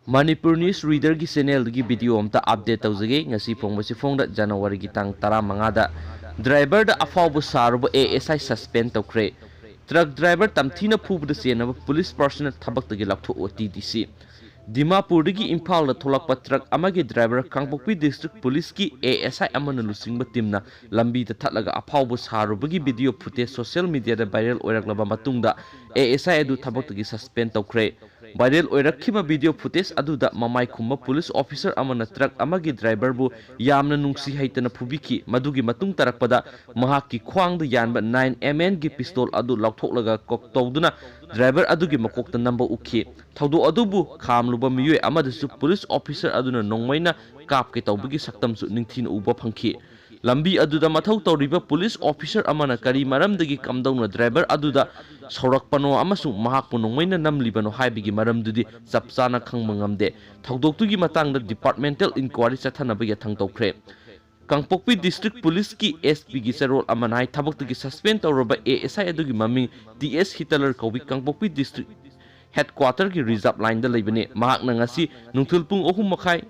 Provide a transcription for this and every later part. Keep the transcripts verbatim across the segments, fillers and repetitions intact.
Manipur news ꯔꯤꯗꯔꯒꯤ ꯆꯦꯅꯦꯜꯗꯒꯤ video ꯑꯝꯇ update ꯇꯧꯖꯒꯦ꯫ ꯉꯁꯤ ꯐꯣꯡꯕꯁꯤ ꯐꯣꯡꯗ ꯖꯅꯋꯥꯔꯤꯒꯤ ꯇꯥꯡ ꯇꯔꯥꯃꯉꯥꯗ ꯗ꯭ꯔꯥꯏꯚꯔꯗ ꯑꯐꯥꯎꯕ ꯁꯥꯔꯨꯕ ꯑꯦ ꯑꯦꯁ ꯑꯥꯏ ꯁꯁꯄꯦꯟ ꯇꯧꯈ꯭ꯔꯦ꯫ ꯇ꯭ꯔꯛ ꯗ꯭ꯔꯥꯏꯚꯔ ꯇꯝꯊꯤꯅ ꯐꯨꯕꯗ ꯆꯦꯟꯅꯕ ꯄꯨꯂꯤꯁ ꯄꯥꯔꯁꯅꯦꯜ ꯊꯕꯛꯇꯒꯤ ꯂꯧꯊꯣꯛꯑꯣ ꯇꯤ ꯗꯤ ꯁꯤ꯫ ꯗꯤꯃꯥꯄꯨꯔꯗꯒꯤ ꯏꯝꯐꯥꯜꯗ ꯊꯣꯛꯂꯛꯄ ꯇ꯭ꯔꯛ ꯑꯃꯒꯤ ꯗ꯭ꯔꯥꯏꯚꯔ ꯀꯥꯡꯄꯣꯛꯄꯤ ꯗꯤꯁꯇ꯭ꯔꯤꯛ ꯄꯨꯂꯤꯁꯀꯤ ꯑꯦ ꯑꯦꯁ ꯑꯥꯏ ꯑꯃꯅ ꯂꯨꯆꯤꯡꯕ ꯇꯤꯝꯅ ꯂꯝꯕꯤꯗ ꯊꯠꯂꯒ ꯑꯐꯥꯎꯕ ꯁꯥꯔꯨꯕꯒꯤ ꯚꯤꯗꯤꯑꯣ ꯐꯨꯇꯦꯖ ꯁꯣꯁꯤꯌꯦꯜ ꯃꯤꯗꯤꯌꯥꯗ ꯚꯥꯏꯔꯦꯜ ꯑꯣꯏꯔꯛꯂꯕ ꯃꯇꯨꯡꯗ ꯑꯦ ꯑꯦꯁ ꯑꯥꯏ ꯑꯗꯨ ꯊꯕꯛꯇꯒꯤ ꯁꯁꯄꯦꯟ ꯇꯧꯈ꯭ꯔꯦ꯫ ꯚꯥꯏꯔꯦꯜ ꯑꯣꯏꯔꯛꯈꯤꯕ ꯚꯤꯗꯤꯑꯣ ꯐꯨꯇꯦꯖ ꯑꯗꯨꯗ ꯃꯃꯥꯏ ꯈꯨꯝꯕ ꯄꯨꯂꯤꯁ ꯑꯣꯐꯤꯁꯔ ꯑꯃꯅ ꯇ꯭ꯔꯛ ꯑꯃꯒꯤ ꯗ꯭ꯔꯥꯏꯚꯔꯕꯨ ꯌꯥꯝꯅ ꯅꯨꯡꯁꯤ ꯍꯩꯇꯅ ꯐꯨꯕꯤꯈꯤ꯫ ꯃꯗꯨꯒꯤ ꯃꯇꯨꯡ ꯇꯥꯔꯛꯄꯗ ꯃꯍꯥꯛꯀꯤ ꯈ꯭ꯋꯥꯡꯗ ꯌꯥꯟꯕ ꯅꯥꯏꯟ ꯑꯦꯝ ꯑꯦꯟꯒꯤ ꯄꯤꯁꯇꯣꯜ ꯑꯗꯨ ꯂꯧꯊꯣꯛꯂꯒ ꯀꯣꯛ ꯇꯧꯗꯨꯅ ꯗ꯭ꯔꯥꯏꯚꯔ ꯑꯗꯨꯒꯤ ꯃꯀꯣꯛꯇ ꯅꯝꯕ ꯎꯈꯤ꯫ ꯊꯧꯗꯣꯛ ꯑꯗꯨꯕꯨ ꯈꯥꯝꯂꯨꯕ ꯃꯤꯑꯣꯏ ꯑꯃꯗꯁꯨ ꯄꯨꯂꯤꯁ ꯑꯣꯐꯤꯁꯔ ꯑꯗꯨꯅ ꯅꯣꯡꯃꯩꯅ ꯀꯥꯞꯀꯦ ꯇꯧꯕꯒꯤ ꯁꯛꯇꯝꯁꯨ ꯅꯤꯡꯊꯤꯅ ꯎꯕ ꯐꯪꯈꯤ꯫ ꯂꯝꯕꯤ ꯑꯗꯨꯗ ꯃꯊꯧ ꯇꯧꯔꯤꯕ ꯄꯨꯂꯤꯁ ꯑꯣꯐꯤꯁꯔ ꯑꯃꯅ ꯀꯔꯤ ꯃꯔꯝꯗꯒꯤ ꯀꯝꯗꯧꯅ ꯗ꯭ꯔꯥꯏꯚꯔ ꯑꯗꯨꯗ ꯁꯧꯔꯛꯄꯅꯣ ꯑꯃꯁꯨꯡ ꯃꯍꯥꯛꯄꯨ ꯅꯣꯡꯃꯩꯅ ꯅꯝꯂꯤꯕꯅꯣ ꯍꯥꯏꯕꯒꯤ ꯃꯔꯝꯗꯨꯗꯤ ꯆꯞ ꯆꯥꯅ ꯈꯪꯕ ꯉꯝꯗꯦ꯫ ꯊꯧꯗꯣꯛꯇꯨꯒꯤ ꯃꯇꯥꯡꯗ ꯗꯤꯄꯥꯔꯠꯃꯦꯟꯇꯦꯜ ꯏꯟꯀ꯭ꯋꯥꯔꯤ ꯆꯠꯊꯅꯕꯒꯤ ꯌꯥꯊꯪ ꯇꯧꯈ꯭ꯔꯦ꯫ ꯀꯥꯡꯄꯣꯛꯄꯤ ꯗꯤꯁꯇ꯭ꯔꯤꯛ ꯄꯨꯂꯤꯁꯀꯤ ꯑꯦꯁ ꯄꯤꯒꯤ ꯆꯦꯔꯣꯜ ꯑꯃꯅ ꯍꯥꯏ, ꯊꯕꯛꯇꯒꯤ ꯁꯁꯄꯦꯟ ꯇꯧꯔꯕ ꯑꯦ ꯑꯦꯁ ꯑꯥꯏ ꯑꯗꯨꯒꯤ ꯃꯃꯤꯡ ꯇꯤ ꯑꯦꯁ ꯍꯤꯇꯂꯔ ꯀꯧꯏ꯫ ꯀꯥꯡꯄꯣꯛꯄꯤ ꯗꯤꯁꯇ꯭ꯔꯤꯛ ꯍꯦꯗꯀ꯭ꯋꯥꯇꯔꯒꯤ ꯔꯤꯖꯥꯔꯚ ꯂꯥꯏꯟꯗ ꯂꯩꯕꯅꯤ꯫ ꯃꯍꯥꯛꯅ ꯉꯁꯤ ꯅꯨꯡꯊꯤꯜ ꯄꯨꯡ ꯑꯍꯨꯝ ꯃꯈꯥꯏ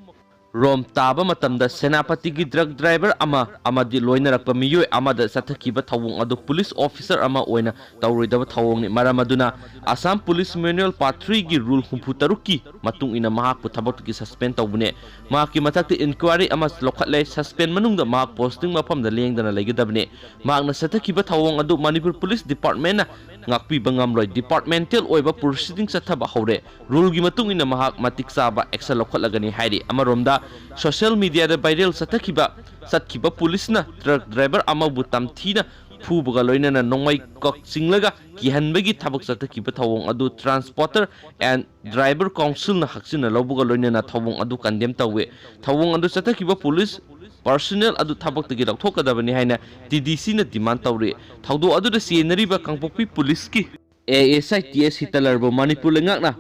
ꯔꯣꯝ ꯇꯥꯕ ꯃꯇꯝꯗ ꯁꯦꯅꯥꯄꯇꯤꯒꯤ ꯗ꯭ꯔꯒ ꯗ꯭ꯔꯥꯏꯚꯔ ꯑꯃ ꯑꯃꯗꯤ ꯂꯣꯏꯅꯔꯛꯄ ꯃꯤꯑꯣꯏ ꯑꯃꯗ ꯆꯠꯊꯈꯤꯕ ꯊꯧꯑꯣꯡ ꯑꯗꯨ ꯄꯨꯂꯤꯁ ꯑꯣꯐꯤꯁꯔ ꯑꯃ ꯑꯣꯏꯅ ꯇꯧꯔꯣꯏꯗꯕ ꯊꯧꯑꯣꯡꯅꯤ꯫ ꯃꯔꯝ ꯑꯗꯨꯅ ꯑꯁꯥꯝ ꯄꯨꯂꯤꯁ ꯃꯦꯅꯨꯑꯦꯜ ꯄꯥꯔꯠ ꯊ꯭ꯔꯤꯒꯤ ꯔꯨꯜ ꯍꯨꯝꯐꯨ ꯇꯔꯨꯛꯀꯤ ꯃꯇꯨꯡ ꯏꯟꯅ ꯃꯍꯥꯛꯄꯨ ꯊꯕꯛꯇꯒꯤ ꯁꯁꯄꯦꯟ ꯇꯧꯕꯅꯦ꯫ ꯃꯍꯥꯛꯀꯤ ꯃꯊꯛꯇ ꯏꯟꯀ꯭ꯋꯥꯏꯔꯤ ꯑꯃ ꯂꯧꯈꯠꯂꯦ꯫ ꯁꯁꯄꯦꯟ ꯃꯅꯨꯡꯗ ꯃꯍꯥꯛ ꯄꯣꯁꯇꯤꯡ ꯃꯐꯝꯗ ꯂꯦꯡꯗꯅ ꯂꯩꯒꯗꯕꯅꯤ꯫ ꯃꯍꯥꯛꯅ ꯆꯠꯊꯈꯤꯕ ꯊꯧꯑꯣꯡ ꯑꯗꯨ ꯃꯅꯤꯄꯨꯔ ꯄꯨꯂꯤꯁ ꯗꯤꯄꯥꯔꯠꯃꯦꯟꯅ ꯉꯥꯛꯄꯤꯕ ꯉꯝꯂꯣꯏ꯫ ꯗꯤꯄꯥꯔꯠꯃꯦꯟꯇꯦꯜ ꯑꯣꯏꯕ ꯄ꯭ꯔꯣꯁꯤꯗꯤꯡ ꯆꯠꯊꯕ ꯍꯧꯔꯦ꯫ ꯔꯨꯜꯒꯤ ꯃꯇꯨꯡ ꯏꯟꯅ ꯃꯍꯥꯛ ꯃꯇꯤꯛ ꯆꯥꯕ ꯑꯦꯛꯁꯟ ꯂꯧꯈꯠꯂꯒꯅꯤ ꯍꯥꯏꯔꯤ꯫ ꯑꯃꯔꯣꯝꯗ ꯁꯣꯁꯤꯌꯦꯜ ꯃꯤꯗꯤꯌꯥꯗ ꯚꯥꯏꯔꯦꯜ ꯆꯠꯊꯈꯤꯕ ꯆꯠꯈꯤꯕ ꯄꯨꯂꯤꯁꯅ ꯇ꯭ꯔꯛ ꯗ꯭ꯔꯥꯏꯚꯔ ꯑꯃꯕꯨ ꯇꯝꯊꯤꯅ ꯐꯨꯕꯒ ꯂꯣꯏꯅꯅ ꯅꯣꯡꯃꯩ ꯀꯛꯆꯤꯡꯂꯒ ꯀꯤꯍꯟꯕꯒꯤ ꯊꯕꯛ ꯆꯠꯊꯈꯤꯕ ꯊꯧꯑꯣꯡ ꯑꯗꯨ ꯇ꯭ꯔꯥꯟꯁꯄꯣꯔꯇꯔ ꯑꯦꯟ ꯗ꯭ꯔꯥꯏꯚꯔ ꯀꯥꯎꯟꯁꯤꯜꯅ ꯍꯛꯆꯤꯟꯅ ꯂꯧꯕꯒ ꯂꯣꯏꯅꯅ ꯊꯧꯑꯣꯡ ꯑꯗꯨ ꯀꯟꯗꯦꯝ ꯇꯧꯏ꯫ ꯊꯧꯑꯣꯡ ꯑꯗꯨ ꯆꯠꯊꯈꯤꯕ ꯄꯨꯂꯤꯁ ꯄꯥꯔꯁꯣꯅꯦꯜ ꯑꯗꯨ ꯊꯕꯛꯇꯒꯤ ꯂꯧꯊꯣꯛꯀꯗꯕꯅꯤ ꯍꯥꯏꯅ ꯇꯤ ꯗꯤ ꯁꯤꯅ ꯗꯤꯃꯥꯟ ꯇꯧꯔꯤ꯫ ꯊꯧꯗꯣꯛ ꯑꯗꯨꯗ ꯆꯦꯟꯅꯔꯤꯕ ꯀꯥꯡꯄꯣꯛꯄꯤ ꯄꯨꯂꯤꯁꯀꯤ ꯑꯦ ꯑꯦꯁ ꯑꯥꯏ ꯇꯤ ꯑꯦꯁ ꯍꯤꯇꯂꯔꯕꯨ ꯃꯅꯤꯄꯨꯔ ꯂꯩꯉꯥꯛꯅ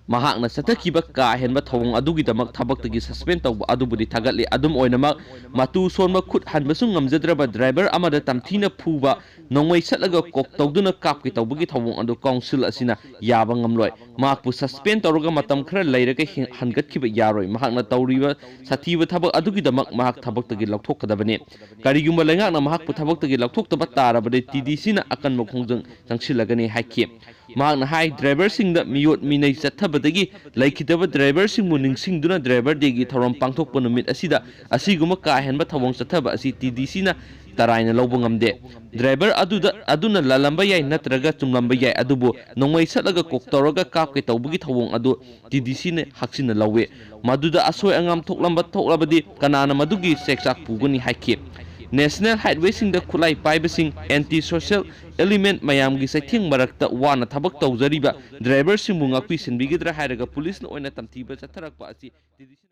ꯃꯍꯥꯛꯅ ꯆꯠꯊꯈꯤꯕ ꯀꯥ ꯍꯦꯟꯕ ꯊꯧꯑꯣꯡ ꯑꯗꯨꯒꯤꯗꯃꯛ ꯊꯕꯛꯇꯒꯤ ꯁꯁꯄꯦꯟ ꯇꯧꯕ ꯑꯗꯨꯕꯨꯗꯤ ꯊꯥꯒꯠꯂꯤ꯫ ꯑꯗꯨꯝ ꯑꯣꯏꯅꯃꯛ, ꯃꯇꯨ ꯁꯣꯟꯕ, ꯈꯨꯠ ꯍꯟꯕꯁꯨ ꯉꯝꯖꯗ꯭ꯔꯕ ꯗ꯭ꯔꯥꯏꯚꯔ ꯑꯃꯗ ꯇꯝꯊꯤꯅ ꯐꯨꯕ, ꯅꯣꯡꯃꯩ ꯁꯠꯂꯒ ꯀꯣꯛ ꯇꯧꯗꯨꯅ ꯀꯥꯞꯀꯦ ꯇꯧꯕꯒꯤ ꯊꯧꯑꯣꯡ ꯑꯗꯨ ꯀꯥꯎꯟꯁꯤꯜ ꯑꯁꯤꯅ ꯌꯥꯕ ꯉꯝꯂꯣꯏ꯫ ꯃꯍꯥꯛꯄꯨ ꯁꯁꯄꯦꯟ ꯇꯧꯔꯒ ꯃꯇꯝ ꯈꯔ ꯂꯩꯔꯒ ꯍꯦꯟ-, ꯍꯟꯒꯠꯈꯤꯕ ꯌꯥꯔꯣꯏ꯫ ꯃꯍꯥꯛꯅ ꯇꯧꯔꯤꯕ ꯁꯥꯊꯤꯕ ꯊꯕꯛ ꯑꯗꯨꯒꯤꯗꯃꯛ ꯃꯍꯥꯛ ꯊꯕꯛꯇꯒꯤ ꯂꯧꯊꯣꯛꯀꯗꯕꯅꯤ꯫ ꯀꯔꯤꯒꯨꯝꯕ ꯂꯩꯉꯥꯛꯅ ꯃꯍꯥꯛꯄꯨ ꯊꯕꯛꯇꯒꯤ ꯂꯧꯊꯣꯛꯇꯕ ꯇꯥꯔꯕꯗꯤ, ꯇꯤ ꯗꯤ ꯁꯤꯅ ꯑꯀꯟꯕ ꯈꯣꯡꯖꯪ ꯆꯪꯁꯤꯜꯂꯒꯅꯤ ꯍꯥꯏꯈꯤ꯫ ꯃꯍꯥꯛꯅ ꯍꯥꯏ, ꯗ꯭ꯔꯥꯏꯚꯔꯁꯤꯡꯗ ꯃꯤꯑꯣꯠ ꯃꯤꯅꯩ ꯆꯠꯊꯕꯗꯒꯤ ꯂꯩꯈꯤꯗꯕ ꯗ꯭ꯔꯥꯏꯚꯔꯁꯤꯡꯕꯨ ꯅꯤꯡꯁꯤꯡꯗꯨꯅ ꯗ꯭ꯔꯥꯏꯚꯔ ꯗꯦꯒꯤ ꯊꯧꯔꯝ ꯄꯥꯡꯊꯣꯛꯄ ꯅꯨꯃꯤꯠ ꯑꯁꯤꯗ ꯑꯁꯤꯒꯨꯝꯕ ꯀꯥ ꯍꯦꯟꯕ ꯊꯧꯑꯣꯡ ꯆꯠꯊꯕ ꯑꯁꯤ ꯇꯤ ꯗꯤ ꯁꯤꯅ ꯇꯔꯥꯏꯅ ꯂꯧꯕ ꯉꯝꯗꯦ꯫ ꯗ꯭ꯔꯥꯏꯚꯔ ꯑꯗꯨꯗ, ꯑꯗꯨꯅ ꯂꯥꯜꯂꯝꯕ ꯌꯥꯏ ꯅꯠꯇ꯭ꯔꯒ ꯆꯨꯝꯂꯝꯕ ꯌꯥꯏ, ꯑꯗꯨꯕꯨ ꯅꯣꯡꯃꯩ ꯁꯠꯂꯒ ꯀꯣꯛ ꯇꯧꯔꯒ ꯀꯥꯞꯀꯦ ꯇꯧꯕꯒꯤ ꯊꯧꯑꯣꯡ ꯑꯗꯨ ꯇꯤ ꯗꯤ ꯁꯤꯅ ꯍꯛꯆꯤꯟꯅ ꯂꯧꯏ꯫ ꯃꯗꯨꯗ ꯑꯁꯣꯏ ꯑꯉꯥꯝ ꯊꯣꯛꯂꯝꯕ ꯊꯣꯛꯂꯕꯗꯤ ꯀꯅꯥꯅ ꯃꯗꯨꯒꯤ ꯆꯦꯛꯆꯥꯛ ꯄꯨꯒꯅꯤ ꯍꯥꯏꯈꯤ꯫ ꯅꯦꯁꯅꯦꯜ ꯍꯥꯏꯠꯋꯦꯁꯤꯡꯗ ꯈꯨꯠꯂꯥꯏ ꯄꯥꯏꯕꯁꯤꯡ, ꯑꯦꯟꯇꯤ ꯁꯣꯁꯤꯌꯦꯜ ꯏꯂꯤꯃꯦꯟꯠ ꯃꯌꯥꯝꯒꯤ ꯆꯩꯊꯦꯡ ꯃꯔꯛꯇ ꯋꯥꯅ ꯊꯕꯛ ꯇꯧꯖꯔꯤꯕ ꯗ꯭ꯔꯥꯏꯚꯔꯁꯤꯡꯕꯨ ꯉꯥꯛꯄꯤ ꯁꯦꯟꯕꯤꯒꯗ꯭ꯔꯥ ꯍꯥꯏꯔꯒ ꯄꯨꯂꯤꯁꯅ ꯑꯣꯏꯅ ꯇꯝꯊꯤꯕ ꯆꯠꯊꯔꯛꯄ ꯑꯁꯤ ꯇꯤ ꯗꯤ ꯁꯤ